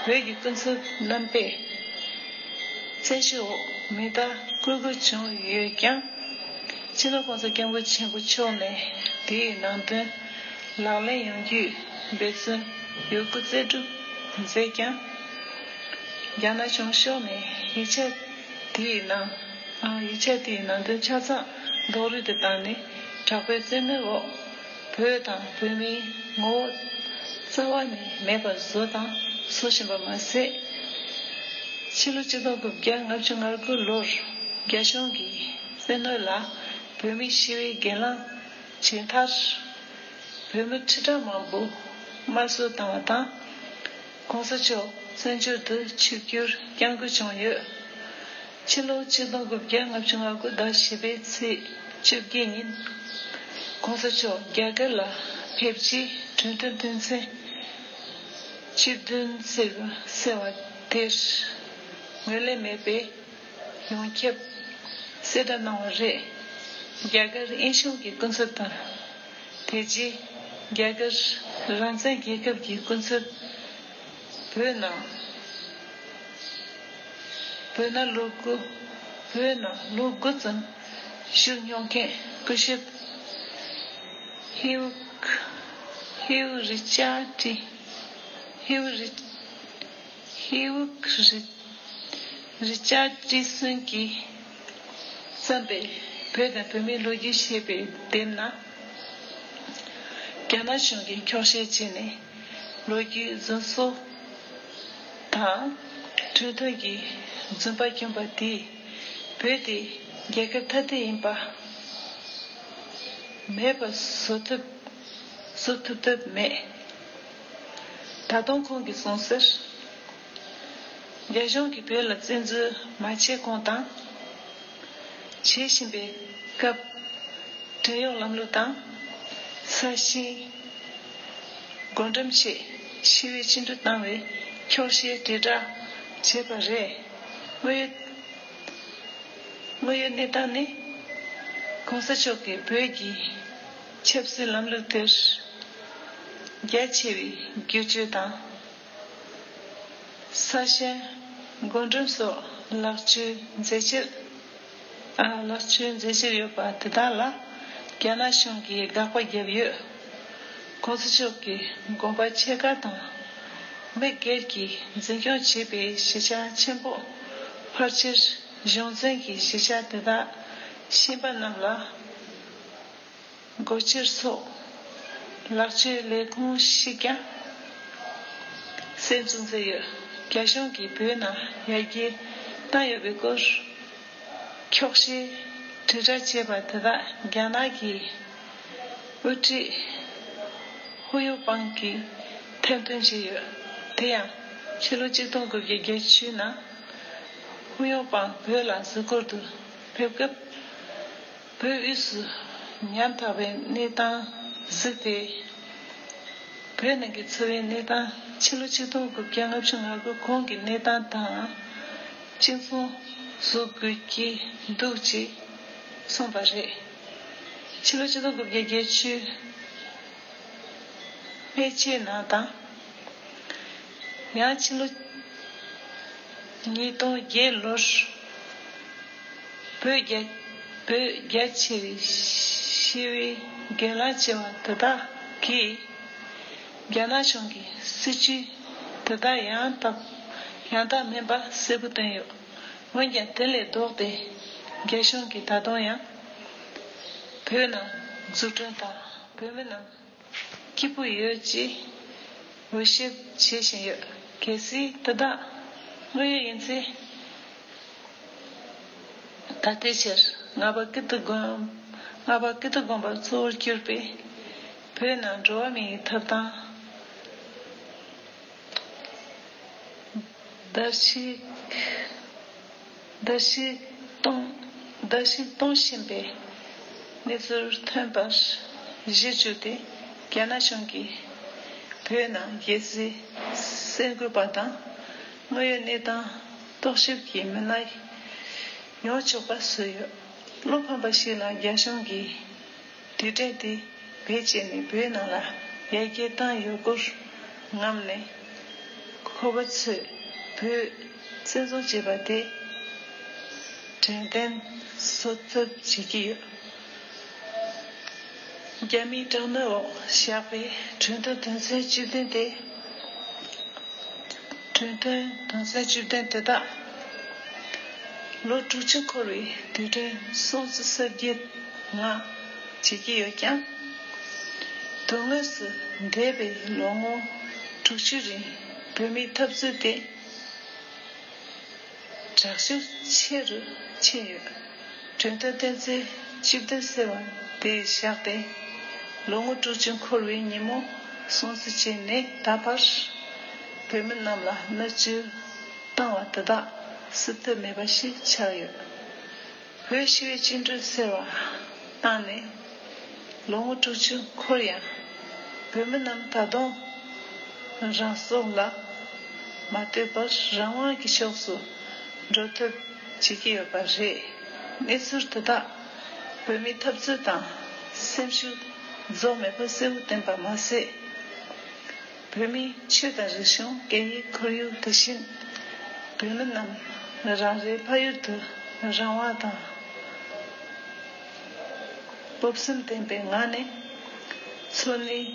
བོད་ཀྱི་སྐུ་ཚབ་རྣམ་པས་བཙན་ཤེད་འོག་མིང་རྟགས་བཀོད་དགོས་བྱུང་ཡོད་ཀྱང་། སྤྱི་ནོར་༸གོང་ས་༸སྐྱབས་མགོན་ཆེན་པོ་མཆོག་ནས་དེའི་ནང་དོན་ལག་ལེན་ཡོང་རྒྱུའི་འབད་བརྩོན་ཡོད་སྐུལ་རྩལ་སྒྲུབ་མཛད་ཀྱང་། རྒྱ་ནག་གཞུང་ཕྱོགས་ནས་ཡིག་ཆ་དེའི་ནང་། ཨ། ཡིག་ཆ་དེའི་ནང་དོན་ཆ་ཚང་རྡོག་རོལ་དུ་བཏང་ནས་དྲག་པོའི་བཙན་གནོན་འོག་བོད་དང་བོད་མིའི་ངོ་བོ་རྩ་བ་ནས་མེད་པར་བཟོ་དང་བཟོ་བཞིན་པ་མ་ཟད། ཕྱི་ལོ་ཆིག་སྟོང་དགུ་བརྒྱ་ལྔ་བཅུ་ང་དགུ་ལོར་རྒྱ་གཞུང་གིས་བཙན་གནོན་ལ་བོད་མིའི་ཞི་བའི་སྒེར་ལངས་བྱས་མཐར། བོད་མི་ཁྲི་ཕྲག་མང་པོ་དམར་གསོད་བཏང་བ་དང་། ༸གོང་ས་མཆོག་བཙན་བྱོལ་དུ་ཆིབས་བསྒྱུར་བསྐྱང་དགོས་བྱུང་ཡོད། ཕྱི་ལོ་ཆིག་སྟོང་དགུ་བརྒྱ་ལྔ་བཅུ་ང་དགུ་ཟླ་བཞི་པའི་ཚེས་བཅོ་བརྒྱད་ཉིན། ༸གོང་ས་མཆོག་རྒྱ་གར་ལ་ཕེབས་རྗེས་གྲོས་མཐུན་དོན་ཚན་བཅུ་བདུན་ཟེར་བ་དེར་ངོས་ལེན་མེད་པའི་ཡོངས་ཁྱབ་གསལ་བསྒྲགས་གནང་བ་རེད། རྒྱ་གར་དབྱིན་གཞུང་གི་སྐུ་ཚབ་དང་། དེ་རྗེས་རྒྱ་གར་རང་བཙན་རྒྱལ་ཁབ་ཀྱི་སྐུ་ཚབ། བོད་ནང་ བོད་ནང་ལོ་དགུ། བོད་ནང་ལོ་དགུ་ཙམ་བཞུགས་མྱོང་མཁན་སྐུ་ཞབས་ཧིའུ་ཧིའུ་རི་ཅར་ཏི། ཧིའུ་རི་ཧིའུ་རི་རི་ཅར་ཏི་སོན་གྱིས་བརྩམས་པའི་བོད་དང་བོད་མིའི་ལོ་རྒྱུས་ཞེས་པའི་དེབ་ནང་། རྒྱ་ནག་གཞུང་གིས་འཁྱོག་བཤད་བྱས་ནས་ལོ་རྒྱུས་རྫུན་བཟོ་དང་། གྲོས་མཐུན་གྱི་རྫུན་པ་བསྐྱོན་པ་དེས་བོད་དེ་རྒྱལ་ཁབ་ཐ་དད་ཡིན་པ་མེད་པ་བཟོ་ཐུབ་བཟོ་ཐུབ་ཐབས་མེད། ད་དུང་ཁོང་གིས་གསུངས་གསལ། རྒྱ་གཞུང་གིས་བོད་ལ་བཙན་འཛུལ་མ་བྱས་གོང་དང་། བྱེད་བཞིན་པའི་སྐབས། བྲན་གཡོག་ལམ་ལུགས་དང་། ས་ཞིང་བགོ་འགྲེམས་ཆེད་ཞི་བའི་བཅིངས་འགྲོལ་བཏང་བའི་འཁྱོག་བཤད་དྲིལ་བསྒྲགས་བྱས་པ་རེད། དངོས་ཡོད་དངོས་ཡོད་གནས་སྟངས་ནི། གོང་ས་མཆོག་གིས་བོད་ཀྱི་ཆབ་སྲིད་ལམ་ལུགས་དེར་རྒྱ་ཆེ་བའི་བསྒྱུར་བཅོས་དང་། ས་ཞིང་བགོ་འགྲེམས་སོགས་ལག་བཅོལ་མཛད་ཕྱིར། ཨ། ལག་བཅོལ་མཛད་ཕྱིར་ཡོད་པ་དེ་དག་ལ་རྒྱ་ནག་གཞུང་གིས་དགག་པ་བརྒྱབ་ཡོད། གོང་ས་མཆོག་གི་དགོངས་པ་ཆེ་ཁག་དང་། མི་སྒེར་གྱིས་འཛིན་སྐྱོང་བྱེད་པའི་གཞིས་ཆགས་ཆེན་པོ་ཕལ་ཆེར་གཞུང་འཛིན་གྱི་གཞིས་ཆགས་དེ་དག་ཤེས་པ་རྣམས་ལ། སྒོ་ཕྱིར་སོགས་ལག་བཅོལ་ལས་ཁུངས་ཤིག་ཀྱང་གསར་འཛུགས་མཛད་ཡོད། རྒྱ་གཞུང་གིས་བོད་ནང་ཡར་རྒྱས་བཏང་ཡོད་པའི་སྐོར་འཁྱོག་བཤད་དྲིལ་བསྒྲགས་བྱས་པ་དེ་དག་རྒྱ་ནག་གི་དབུ་ཁྲིད་ཧུ་ཡོ་པང་གིས་ཐེར་འདོན་བྱས་ཡོད། དེ་ཡང་ཕྱི་ལོ་གཅིག་སྟོང་དགུ་བརྒྱ་བརྒྱད་ཅུ་ནང་ཧུ་ཡོ་པང་བོད་ལ་གཟིགས་སྐོར་དུ་ཕེབས་སྐབས། བོད་དབུས་སུ་ཉམ་ཐག་པའི་གནས་སྟངས་གཟིགས་ཏེ། བོད་ནང་གི་འཚོ་བའི་གནས་སྟངས་ཕྱི་ལོ་ཆིག་སྟོང་དགུ་བརྒྱ་ལྔ་བཅུ་ང་དགུ་གོང་གི་གནས་སྟངས་དང་གཅིག་མཚུངས་བཟོ་དགོས་ཀྱི་འདུག་ཅེས་གསུངས་པ་རེད། ཕྱི་ལོ་ཆིག་སྟོང་དགུ་བརྒྱ་བརྒྱད་ཅུ་སྨད་ཆད་ནང་དང་། ཡང་ཕྱི་ལོ་ཉིས་སྟོང་བརྒྱད་ལོར་བོད་རྒྱ་བོད་རྒྱ་ཆེ་བའི་ཞི་བའི་སྒེར་ལངས་བྱས་པ་དེ་དག་གིས་རྒྱ་ནག་གཞུང་གི་སྲིད་བྱུས་དེ་དག་ཡང་དག་ཡང་དག་མིན་པ་གསལ་པོ་བསྟན་ཡོད། འོན་ཀྱང་དེ་ལས་ལྡོག་སྟེ་རྒྱ་གཞུང་གིས་ད་དུང་ཡང་བོད་ནང་འཛུགས་སྐྲུན་དང་བོད་མི་རྣམས། སྐྱིད་པོ་ཡོད་ཅེས་འོས་ཞིབ་བྱེད་བཞིན་ཡོད། གལ་སྲིད་དེ་དག་དངོས་ཡོད་ཡིན་ཚེ། ད་ལྟའི་ཆར་རྔ་པ་ཀིརྟི་དགོན་རྔ་པ་ཀིརྟི་དགོན་པ་གཙོ་བོར་གྱུར་པའི་བོད་ནང་འགྲོ་བ་མིའི་ཐོབ་ཐང་བརྡལ་བཤིག་བརྡལ་བཤིག་གཏོང་བརྡལ་བཤིག་གཏོང་བཞིན་པའི་གནས་ཚུལ་ཐོན་པར་གཞི་བཅོལ་ཏེ། རྒྱ་ནག་གཞུང་གིས་བོད་ནང་རྒྱལ་སྲིད་གསར་འགོད་པ་དང་དངོས་ཡོད་གནས་སྟངས་རྟོག་ཞིབ་ཀྱི་མི་སྣ་ཡོང་ཆོག་པ་བཟོས་ཡོད། བློ་ཕམ་པ་ཞིག་ལ་རྒྱ་གཞུང་གིས་དུས་དྲན་དེ་བེད་སྤྱད་ནས་བོད་ནང་ལ་ཡར་རྒྱས་བཏང་ཡོད་སྐོར་ངམ་ནས་ཁོ་པ་ཚོས་བོད་བཙན་བཟུང་བྱས་པ་དེ་དྲན་རྟེན་བཟོ་ཐབས་བྱེད་ཀྱི་ཡོད། རྒྱ་མིའི་དྲག་གནོན་འོག་བཞག་པའི་གྲོས་མཐུན་དོན་ཚན་བཅུ་བདུན་དེ། གྲོས་མཐུན་དོན་ཚན་བཅུ་བདུན་དེ་དག་ལོ་དྲུག་ཅུ་འཁོར་བའི་དུས་དྲན་སྲུང་བརྩི་གསར་བརྗེ་ངང་བྱེད་ཀྱི་ཡོད་ཀྱང་། དོན་དངོས་སུ་འདས་པའི་ལོ་ངོ་དྲུག་ཅུ་རིང་བོད་མིའི་འཐབ་རྩོད་དེ་དྲག་ཤུགས་ཆེ་རུ་ཕྱིན་ཡོད། གྲོས་མཐུན་དོན་ཚན་བཅུ་བདུན་ཟེར་བ་དེ་བཞག་སྟེ། ལོ་ངོ་དྲུག་ཅུ་འཁོར་བའི་ཉིན་མོ་སྲུང་བརྩི་བྱས་ནས་ད་བར་བོད་མི་རྣམས་ལ་མནར་གཅོད་བཏང་བ་དེ་དག་སེལ་ཐབས་མེད་པ་ཞིག་ཆགས་ཡོད། བོད་ཞི་བའི་བཅིངས་འགྲོལ་ཟེར་བ་བཏང་ནས་ལོ་ངོ་དྲུག་ཅུ་འཁོར་ཡང་། བོད་མི་རྣམས་ད་དུང་རང་སྲོག་ལ་མ་ལྟོས་པར་རང་དབང་གི་ཕྱོགས་སུ་འགྲོ་ཐབས་བྱེད་ཀྱི་ཡོད་པ་རེད། གནས་ཚུལ་དེ་དག་བོད་མིའི་འཐབ་རྩོད་དང་སེམས་ཤུགས་རྫོགས་མེད་པ་གསལ་པོ་བསྟན་པ་མ་ཟད། བོད་མིའི་ཆོས་དང་རིག་གཞུང་སྐད་ཡིག་ཁོར་ཡུག་དེ་བཞིན་བོད་མི་རྣམས་ རང་རེའི་ཕ་ཡུལ་དུ་རང་དབང་དང་སྤོབས་སེམས་ལྡན་པའི་ངང་ནས་འཚོ་གནས་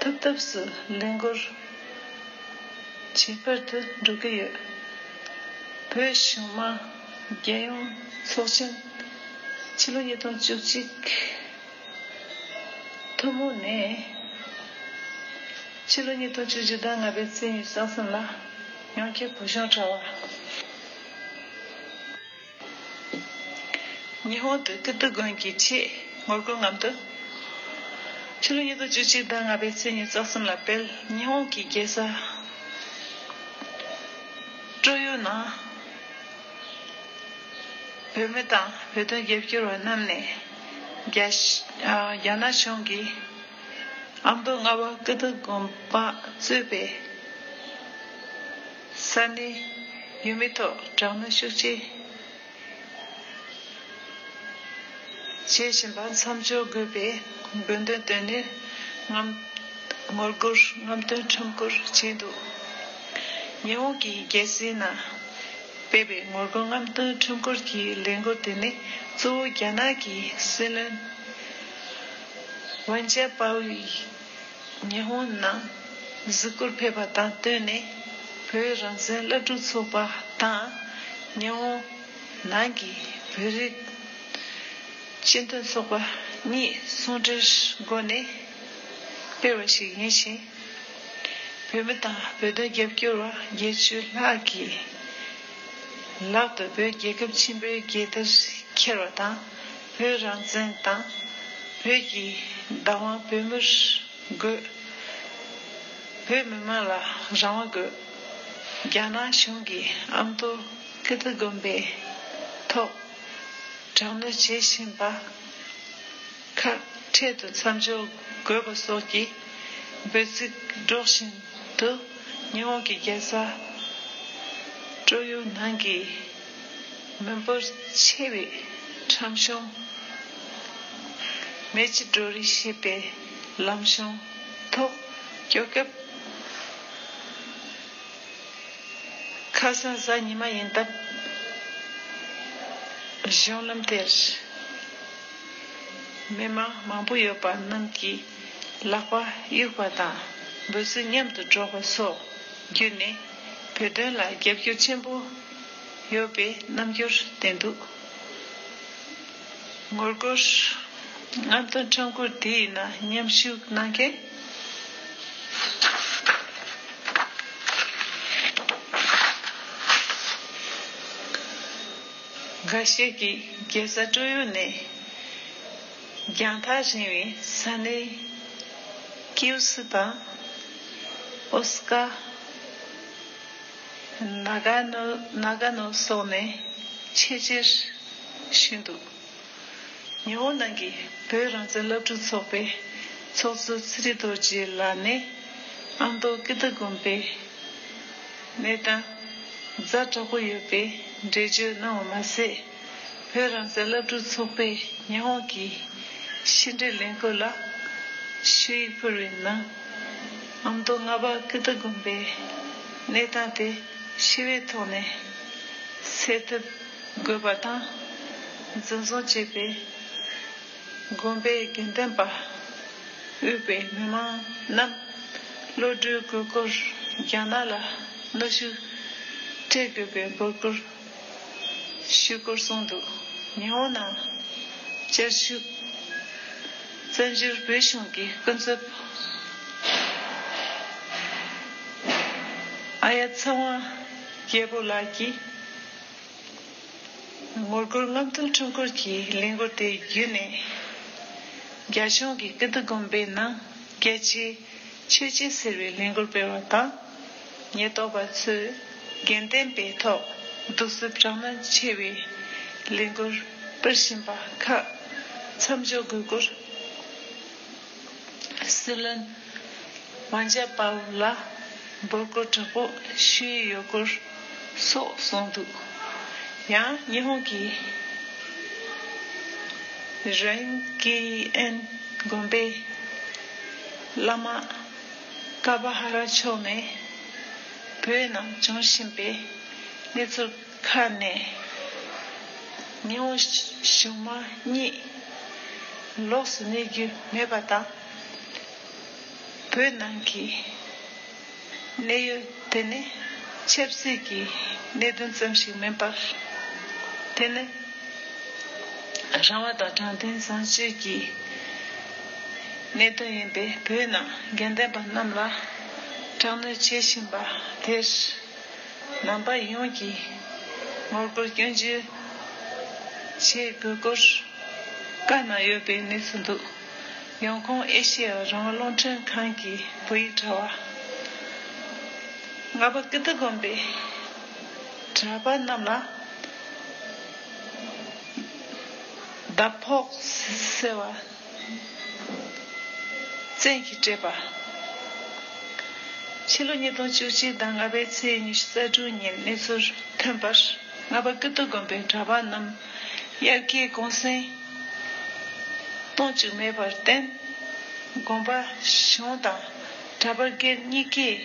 ཐུབ་ཐབས་སུ་ལས་འགུལ་ཇེ་སྤེལ་དུ་འགྲོ་གི་ཡོད། བོད་གཞུང་མང་རྒྱལ་ཡོངས་ཚོགས་ཆེན་ཕྱི་ལོ་ཉིས་སྟོང་བཅུ་གཅིག་ཐུན་མོང་ནས་ཕྱི་ལོ་ཉིས་སྟོང་བཅུ་གཅིག་ཟླ་ལྔ་པའི་ཚེས་ཉི་ཤུ་རྩ་གསུམ་ལ་ཡང་བསྐྱར་བོད་གཞུང་དྲ་བ། ཉི་ཧོང་དུ་ཀིརྟི་དགོན་གྱི་ཆེད་ངོ་རྒོལ་རྔམ་སྟོན། ཕྱི་ལོ་ཉིས་སྟོང་བཅུ་གཅིག་ཟླ་ལྔ་པའི་ཚེས་ཉི་ཤུ་རྩ་གསུམ་ལ་དཔལ་ཉི་ཧོང་གི་རྒྱལ་ས་ཀྲོ་ཡོ་ནང་བོད་མི་དང་བོད་དོན་རྒྱབ་སྐྱོར་བ་རྣམས་ནས་རྒྱ་ཨ་རྒྱ་ནག་གཞུང་གིས་ཨ་མདོ་རྔ་བ་ཀིརྟི་དགོན་པ་གཙོས་པའི་ས་གནས་ཡུལ་མི་ཐོག་དྲག་གནོན་ཤུགས་ཆེ་བྱེད་བཞིན་པར་མཚམས་འཇོག་དགོས་པའི་དགོས་འདུན་བཏོན་ནས་རྔམ་ངོ་རྒོལ་རྔམ་སྟོན་ཁྲོམ་སྐོར་བྱས་འདུག་ཉི་ཧོང་གི་རྒྱལ་སའི་ནང་སྤེལ་བའི་ངོ་རྒོལ་རྔམ་སྟོན་ཁྲོམ་སྐོར་གྱི་ལས་འགུལ་དེ་ནི་གཙོ་བོ་རྒྱ་ནག་གི་སྲིད་བློན་ཝུན་ཅཱ་པའོ་ཡིས་ཉི་ཧོང་ནང་གཟིགས་སྐོར་ཕེབས་པ་དང་བསྟུན་ནས་བོད་རང་བཙན་སློབ་ཕྲུག་ཚོགས་པ་དང་ཉི་ཧོང་ནང་གི་བོད་རིགས་སྤྱི་མཐུན་ཚོགས་པ་གཉིས་ཟུང་འབྲེལ་སྒོ་ནས་སྤེལ་བ་ཞིག་ཡིན་ཞིང་། བོད་མི་དང་བོད་དོན་རྒྱབ་སྐྱོར་བ་བརྒྱད་ཅུ་ལྷག་གིས་ལག་ཏུ་བོད་རྒྱལ་ཁབ་ཆེན་པོའི་རྒྱལ་དར་འཁྱེར་བ་དང་བོད་རང་བཙན་དང་བོད་ཀྱི་བདག་དབང་བོད་མིར་དགོས། བོད་མི་མང་ལ་རང་དབང་དགོས། རྒྱ་ནག་གཞུང་གིས་ཨ་མདོ་ཀིརྟི་དགོན་པའི་ཐོག་དྲག་གནོན་བྱེད་བཞིན་པ་ཁག་འཕྲལ་དུ་མཚམས་འཇོག་དགོས་པ་སོགས་ཀྱི་འབོད་ཚིག་སྒྲོག་བཞིན་དུ་ཉི་ཧོང་གི་རྒྱལ་ས་ཀྲོ་ཡོ་ནང་གི་མི་འབོར་ཆེ་བའི་ཁྲོམ་གཞུང་མེ་ཆི་ཌོ་རི་ཞེས་པའི་ལམ་གཞུང་ཐོག་སྐྱོད་སྐབས། ཁ་སང་གཟའ་ཉི་མ་ཡིན་སྟབས། གཞུང་ལམ་དེར་མི་མང་མང་པོ་ཡོད་པ་རྣམས་ཀྱིས་ལག་པ་གཡུག་པ་དང་འབོད་ཚིག་མཉམ་དུ་སྒྲོག་པ་སོགས་བརྒྱུད་ནས་བོད་དོན་ལ་རྒྱབ་སྐྱོར་ཆེན་པོ་ཡོད་པའི་རྣམ་འགྱུར་བསྟན་འདུག་ངོ་རྒོལ་རྔམ་སྟོན་ཁྲོམ་སྐོར་དེའི་ནང་མཉམ་ཞུགས་གནང་མཁན། འགའ་ཤས་ཀྱིས་རྒྱལ་ས་ཀྲོ་ཡོ་ནས་རྒྱང་ཐག་རིང་བའི་ས་གནས་ཀིའུ་སི་དང་ཨོ་སི་ཀ། ནཱ་ག་ནོ་ནཱ་ག་ནོ་སོགས་ནས་ཆེད་བཅར་ཞུས་འདུག་ཉི་ཧོང་ནང་གི་བོད་རང་བཙན་སློབ་ཕྲུག་ཚོགས་པའི་ཚོགས་གཙོ་ཚེ་རིང་རྡོ་རྗེ་ལགས་ནས་ཨ་མདོ་ཀིརྟི་དགོན་པའི་གནས་སྟངས་ཛ་དྲག་པོ་ཡོད་པའི་འགྲེལ་བརྗོད་གནང་བ་མ་ཟད། བོད་རང་བཙན་སློབ་ཕྲུག་ཚོགས་པས་ཉི་ཧོང་གི་ཕྱི་འབྲེལ་ལས་ཁུངས་ལ་ཞུ་ཡིག་ཕུལ་བའི་ནང་ཨ་མདོ་རྔ་བ་ཀིརྟི་དགོན་པའི་གནས་སྟངས་དེ་ཞི་བའི་ཐོག་ནས་སེལ་ཐབས་དགོས་པ་དང་། འཛིན་བཟུང་བྱས་པའི་དགོན་པའི་དགེ་འདུན་པ་དབུས་པའི་མི་མང་རྣམས་གློད་གྲོལ་དགོས་སྐོར། རྒྱ་ནག་ལ་གནོན་ཤུགས་སྤྲད་དགོས་པའི་འབོད་སྐུལ་ཞུ་སྐོར་གསུངས་འདུག་ཉི་ཧོང་ནང་བཅའ་བཞུགས་བཙན་བྱོལ་བོད་གཞུང་གི་སྐུ་ཚབ་ཨ་ཡ་ཚེ་དབང་རྒྱལ་པོ་ལགས་ཀྱིས། ངོ་རྒོལ་རྔམ་སྟོན་ཁྲོམ་སྐོར་གྱི་ལས་འགུལ་དེ་བརྒྱུད་ནས་རྒྱ་གཞུང་གིས་ཀིརྟི་དགོན་པའི་ནང་རྒྱལ་གཅེས་ཆོས་གཅེས་ཟེར་བའི་ལས་འགུལ་སྤེལ་བ་དང་། ཉེན་རྟོག་པ་ཚོས་དགེ་ལྡན་པའི་ཐོག་གདུག་རྩུབ་དྲག་གནོན་ཆེ་བའི་ལས་འགུལ་སྤེལ་བཞིན་པ་ཁག་མཚམས་འཇོག་དགོས་སྐོར། སྲིད་བློན་ཝང་ཅཱ་པའོ་ལ་འབོད་སྐུལ་དྲག་པོ་ཞུ་ཡི་ཡོད་སྐོར་སོགས་གསུངས་འདུག་ཡང་ཉི་ཧོང་གི་རེན་ཀི་ཨན་དགོན་པའི་བླ་མ་ཀ་པ་ཧ་ར་མཆོག་ནས་བོད་ནང་འབྱུང་བཞིན་པའི་གནས་ཚུལ། ཁ་ནས་ཉི་འོད་གཞུག་མ་གཉིས་ལོགས་སུ་གནས་རྒྱུ་མེད་པ་དང་། བོད་ནང་གི་གནས་ཡུལ་དེ་ནི་ཆབ་སྲིད་ཀྱི་གནད་དོན་ཙམ་ཞིག་མིན་པར། དེ་ནི་རང་དབང་དང་དྲང་བདེན་བཟང་སྤྱོད་ཀྱི་གནད་དོན་ཡིན་པས། བོད་ནང་དགེ་འདུན་པ་རྣམས་ལ་དྲག་གནོན་བྱེད་བཞིན་པ་དེར། ནང་པ་ཡོངས་ཀྱིས་ངོ་རྒོལ་སྐྱོན་བརྗོད་བྱེད་དགོས་སྐོར་བཀའ་གནང་ཡོད་པའི་གནས་ཚུལ་འདུག། ཡོང་ཁུངས་ཨེ་ཤེ་ཡ་རང་དབང་རླུང་འཕྲིན་ཁང་གི་བོད་ཡིག་དྲ་བ། ལྔ་པ་ཀིརྟི་དགོན་པའི་གྲྭ་པ་རྣམས་ལ་ཟླ་ཕོགས་ཟེར་བ་བཙན་གྱིས་སྤྲད་པ། ཕྱི་ལོ་ཉིས་སྟོང་བཅུ་གཅིག་ཟླ་ལྔ་པའི་ཚེས་ཉི་ཤུ་རྩ་དྲུག་ཉིན་གནས་ཚུལ་ཐོན་པར། ལྔ་པ་ཀིརྟི་དགོན་པའི་གྲྭ་པ་རྣམས་དབྱར་ཁའི་གུང་སེང་གཏོང་བཅུག་མེད་པར་བརྟེན། དགོན་པ་གཞུང་དང་གྲྭ་པ་སྒེར་གཉིས་ཀས་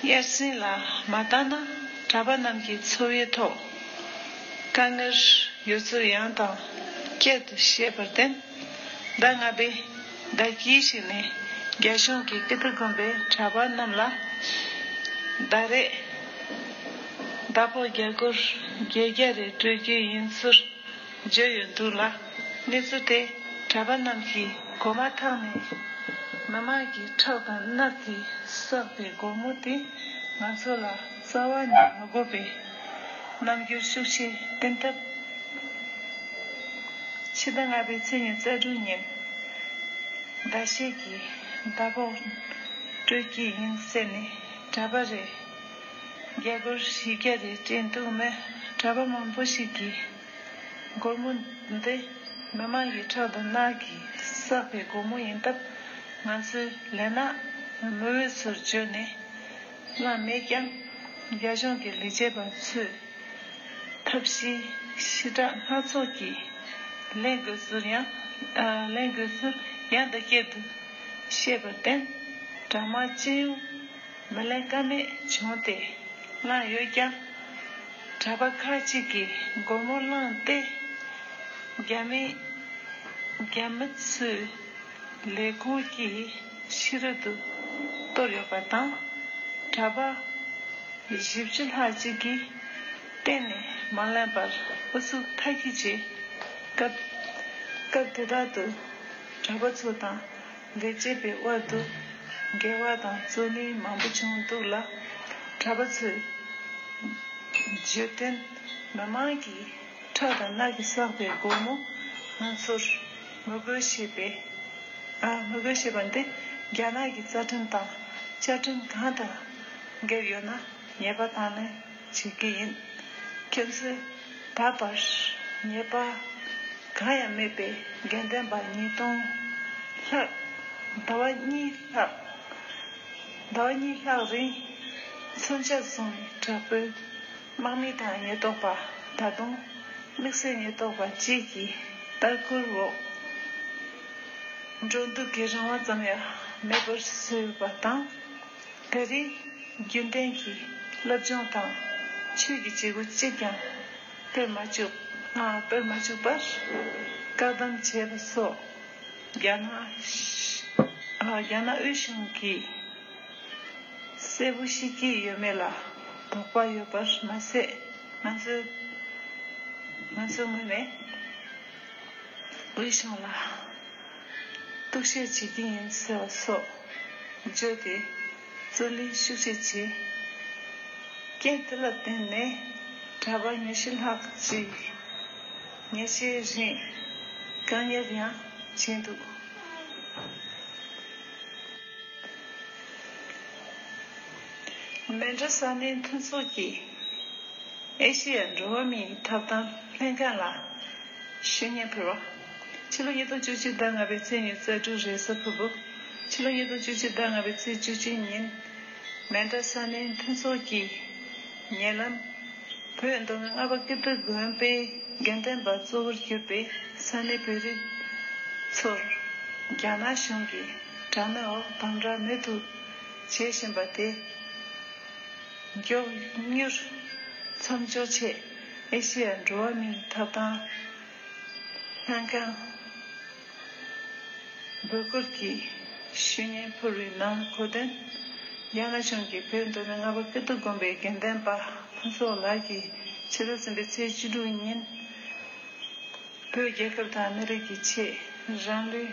དབྱར་གསེང་ལ་མ་བཏང་ན། གྲྭ་པ་རྣམས་ཀྱི་འཚོ་བའི་ཐོག་དཀའ་ངལ་ཡོད་ཚུལ་ཡང་དང་བསྐྱར་དུ་བཤད་པར་བརྟེན། ཟླ་ལྔ་པའི་ཟླ་དཀྱིལ་ཞིག་ནས་རྒྱ་གཞུང་གིས་ཀིརྟི་དགོན་པའི་གྲྭ་པ་རྣམས་ལ་ཟླ་རེར་ཟླ་ཕོགས་རྒྱ་སྒོར་བརྒྱད་བརྒྱ་རེ་སྤྲོད་རྒྱུ་ཡིན་ཚུལ་བརྗོད་ཡོད་འདུག་ལ། གནས་ཚུལ་དེ་གྲྭ་པ་རྣམས་ཀྱིས་གོ་མ་ཐག་ནས་མི་མང་གི་ཁྲག་དང་མནར་གྱིས་བསགས་པའི་སྒོར་མོ་དེ་ང་ཚོ་ལ་རྩ་བ་ནས་མ་དགོས་པའི་རྣམ་འགྱུར་ཤུགས་ཆེ་བསྟན་སྟབས། ཕྱི་ཟླ་ལྔ་པའི་ཚེས་ཉི་ཤུ་རྩ་དྲུག་ཉིན་ཟླ་ཤས་ཀྱི་ཟླ་ཕོགས་སྤྲོད་ཀྱི་ཡིན་ཟེར་ནས་གྲྭ་པ་རེར་རྒྱ་སྒོར་བཞི་བརྒྱ་རེ་སྤྲད་འདུག་མོད། གྲྭ་པ་མང་པོ་ཞིག་གིས་སྒོར་མོ་འདི་མི་མང་གི་ཁྲག་དང་མནར་གྱིས་བསགས་པའི་སྒོར་མོ་ཡིན་སྟབས། ང་ཚོའི་ལས་ནག་མི་འོས་ཚུལ་བརྗོད་ནས་བླངས་མེད་ཀྱང་། རྒྱ་གཞུང་གི་ལས་བྱེད་པ་ཚོས་ཐབས་ཤེས་ཞེ་དྲག་སྣ་ཚོགས་ཀྱིས་ལེན་དགོས་ཚུལ་ཡང་། ཨ། ལེན་དགོས་ཚུལ་ཡང་དང་བསྐྱར་དུ་བཤད་པར་བརྟེན། གྲངས་མང་སྤྱི་ཡོངས་མི་ལེན་ཀ་མེད་བྱུང་སྟེ་བླངས་ཡོད་ཀྱང་། གྲྭ་པ་ཁག་ཅིག་གིས་སྒོར་མོ་བླངས་ཏེ་རྒྱ་མི་རྒྱ་མི་ཚོའི་ལས་ཁུངས་ཀྱི་ཕྱི་རོལ་དུ་གཏོར་ཡོད་པ་དང་། གྲྭ་པ་བཞི་བཅུ་ལྷག་ཅིག་གིས་གཏན་ནས་མ་ལེན་པར་ཨུ་ཚུགས་མཐའ་སྐྱེལ་གྱིས། སྐབས་སྐབས་དེ་དག་ཏུ་གྲྭ་པ་ཚོ་དང་ལས་བྱེད་པའི་དབར་དུ་འགལ་བ་དང་རྩོད་གླེང་མང་པོ་བྱུང་འདུག་ལ། གྲྭ་པ་ཚོས་བརྗོད་དོན། མི་མང་གི་ཁྲག་དང་མནར་གྱིས་བསགས་པའི་སྒོར་མོ་ང་ཚོར་ངོ་རྒོལ་བྱེད་པའི། ཨ། ངོ་རྒོལ་བྱེད་པ་འདི་རྒྱ་ནག་གི་རྩ་ཁྲིམས་དང་བཅའ་ཁྲིམས་གང་དང་འགལ་ཡོད་ན་ཉེས་པ་དང་ལེན་བྱེད་ཀྱི་ཡིན། ཁྱེད་ཚོས་ད་བར་ཉེས་པ་གང་ཡང་མེད་པའི་དགེ་འདུན་པ་ཉིས་སྟོང་ལྷག་ཟླ་བ་གཉིས་ལྷག་ཟླ་བ་གཉིས་ལྷག་རིང་མཚོན་ཆ་བཟུང་ནས་དྲག་པོའི་དམག་མི་དང་ཉེན་རྟོག་པ། ད་དུང་དམིགས་བསལ་ཉེན་རྟོག་པ་བཅས་ཀྱི་ལྟ་སྐུལ་འོག་འགྲོ་འདུག་གི་རང་དབང་ཙམ་ཡང་མེད་པར་བཟོས་ཡོད་པ་དང་། དེ་རིང་རྒྱུན་ལྡན་གྱི་སློབ་སྦྱོང་དང་ཆོས་ཀྱི་བྱེད་སྒོ་གཅིག་ཀྱང་སྤེལ་མ་བཅུག་ཨ། སྤེལ་མ་བཅུག་པར་བཀག་སྡོམ་བྱས་པ་སོགས་རྒྱ་ནག་ཨ། རྒྱ་ནག་དབུས་གཞུང་གིས་གསལ་པོ་ཤེས་ཀྱི་ཡོད་མེད་ལ་དོགས་པ་ཡོད་པར་མ་ཟད། ང་ཚོས་ང་ཚོའི་ངོས་ནས་དབུས་གཞུང་ལ་གཏུག་བཤེར་བྱེད་ཀྱི་ཡིན་ཟེར་བ་སོགས་བརྗོད་དེ་རྩོད་གླེང་ཤུགས་ཆེ་བྱས། རྐྱེན་དེ་ལ་བརྟེན་ནས་གྲྭ་པ་ཉི་ཤུ་ལྷག་ཅིག་ཉིན་ཤས་རིང་བཀག་ཉར་ཡང་བྱས་འདུག། མཎྜལ་ས་གནས་མཐུན་ཚོགས་ཀྱིས་ཨེ་ཤེ་ཡ་འགྲོ་བ་མིའི་ཐོབ་ཐང་ལྷན་ཁང་ལ་ཞུ་སྙན་ཕུལ་བ། ཕྱི་ལོ་ཉིས་སྟོང་བཅུ་གཅིག་ཟླ་ལྔ་པའི་ཚེས་ཉི་ཤུ་རྩ་དྲུག་རེས་གཟའ་ཕུར་བུ། ཕྱི་ལོ་ཉིས་སྟོང་བཅུ་གཅིག་ཟླ་ལྔ་པའི་ཚེས་བཅུ་གཅིག་ཉིན། མཎྜལ་ས་གནས་མཐུན་ཚོགས་ཀྱིས་ཉེ་ལམ་བོད་མདོ་སྨད་ལྔ་པ་ཀིརྟི་དགོན་པའི་དགེ་འདུན་པ་གཙོ་བོར་གྱུར་པའི་ས་གནས་བོད་རིགས་ཚོར་རྒྱ་ནག་གཞུང་གིས་དྲག་གནོན་འོག་དམ་དྲག་མུ་མཐུད་བྱེད་བཞིན་པ་དེ་མགྱོགས་མྱུར་ མཚམས་འཇོག་ཆེད་ཨེ་ཤེ་ཡ་འགྲོ་བ་མིའི་ཐོབ་ཐང་ལྷན་ཁང་འབོད་སྐུལ་གྱི་ཞུ་སྙན་ཕུལ་བའི་ནང་གོ་དོན། རྒྱ་ནག་གཞུང་གིས་བོད་མདོ་སྨད་རྔ་བ་ཀིརྟི་དགོན་པའི་དགེ་འདུན་པ་ཕུན་ཚོགས་ལགས་ཀྱིས་ཕྱི་ཟླ་གསུམ་པའི་ཚེས་བཅུ་དྲུག་ཉིན་བོད་རྒྱལ་ཁབ་དང་མི་རིགས་ཀྱི་ཆེད་རང་ལུས་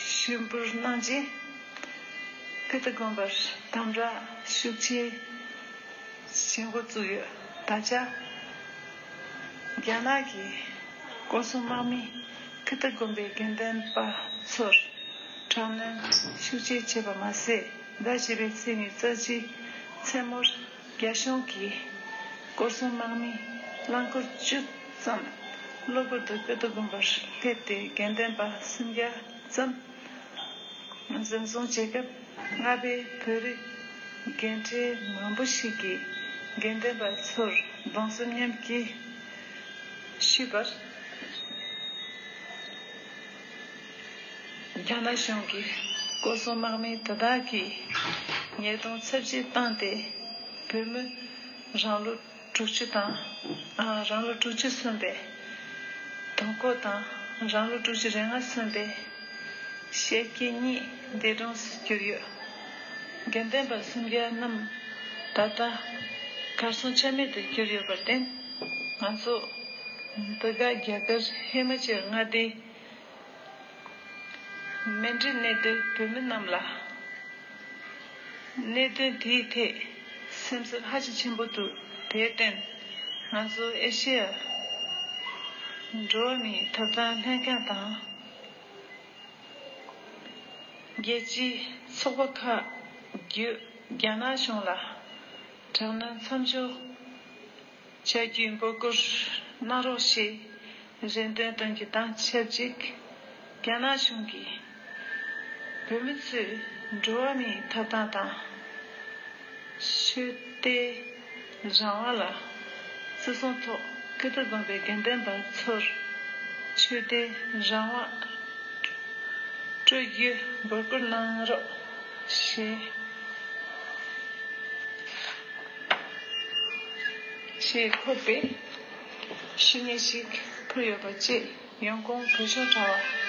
ཞུགས་འབུལ་གནང་རྗེས། ཀིརྟི་དགོན་པར་དམ་དྲག་ཤུགས་ཆེ་བྱེད་འགོ་བཙུགས་ཡོད། ད་ཆ་རྒྱ་ནག་གི་སྐོར་སྲུང་དམག་མིས་ཀིརྟི་དགོན་པའི་དགེ་འདུན་པ་ཚོར་དྲག་གནོན་ཤུགས་ཆེ་བྱས་པ་མ་ཟད། ཟླ་བཞི་པའི་ཚེས་ཉི་ཤུ་རྩ་གཅིག་མཚན་མོར་རྒྱ་གཞུང་གིས་སྐོར་སྲུང་དམག་མི་རླངས་འཁོར་བཅུ་ཙམ་གློ་བུར་དུ་ཀིརྟི་དགོན་པར་སླེབས་ཏེ། དགེ་འདུན་པ་སུམ་བརྒྱ་ཙམ་འཛིན་བཟུང་བྱས་སྐབས། རྔ་པའི་བོད་རིགས་རྒན་གྲས་མང་པོ་ཞིག་གིས་དགེ་འདུན་པ་ཚོར་གདུང་སེམས་མཉམ་སྐྱེད་ཞུས་པར། རྒྱ་ནག་གཞུང་གིས་སྐོར་སྲུང་དམག་མི་དེ་དག་གི་ཉེས་རྡུང་ཚབས་ཆེ་བཏང་སྟེ། བོད་མི་རང་ལོ་དྲུག་ཅུ་དང་། ཨ། རང་ལོ་དྲུག་ཅུ་སོན་པའི་དང་པོ་དང་། རང་ལོ་དྲུག་ཅུ་རེ་ལྔ་སོན་པའི་ཤེད་སྐྱེས་གཉིས་འདས་གྲོངས་སུ་གྱུར་ཡོད། དགེ་འདུན་པ་སུམ་བརྒྱ་རྣམས་ད་ལྟ་གར་སོང་ཆ་མེད་དུ་གྱུར་ཡོད་པར་བརྟེན། ང་ཚོ་འདི་ག་རྒྱ་གར་ཧི་མ་ཅལ་མངའ་སྡེའི་མཎྜལ་གནས་སྡོད་བོད་མི་རྣམས་ལ། གནད་དོན་དེའི་ཐད་སེམས་འཚབ་ཧ་ཅང་ཆེན་པོ་འདུག་དེར་བརྟེན། ང་ཚོ་ཨེ་ཤེ་ཡ་འགྲོ་བ་མིའི་ཐོབ་ཐང་ལྷན་ཁང་དང་། རྒྱལ་སྤྱིའི་ཚོགས་པ་ཁག་བརྒྱུད་རྒྱ་ནག་གཞུང་ལ་དྲག་གནོན་མཚམས་འཇོག་བྱ་རྒྱུའི་འབོད་སྐུལ་གནང་རོགས་ཞེས་རེ་འདུན་གཏོང་རྒྱུ་དང་ཆབས་ཅིག་རྒྱ་ནག་གཞུང་གིས་བོད་མི་ཚོའི་འགྲོ་བ་མིའི་ཐོབ་ཐང་དང་། ཆོས་དད་རང་དབང་ལ་བརྩི་སྲུང་ཐོག་ཀིརྟི་དགོན་པའི་དགེ་འདུན་པ་ཚོར་ཆོས་དད་རང་དབང་སྤྲོད་རྒྱུའི་འབོད་སྐུལ་གནང་རོགས་ཞེས། ཞེས་འཁོད་པའི་ཞུ་སྙན་ཞིག་ཕུལ་ཡོད་པ་བཅས། ཡོང་ཁུངས་བོད་གཞུང་དྲ་བ།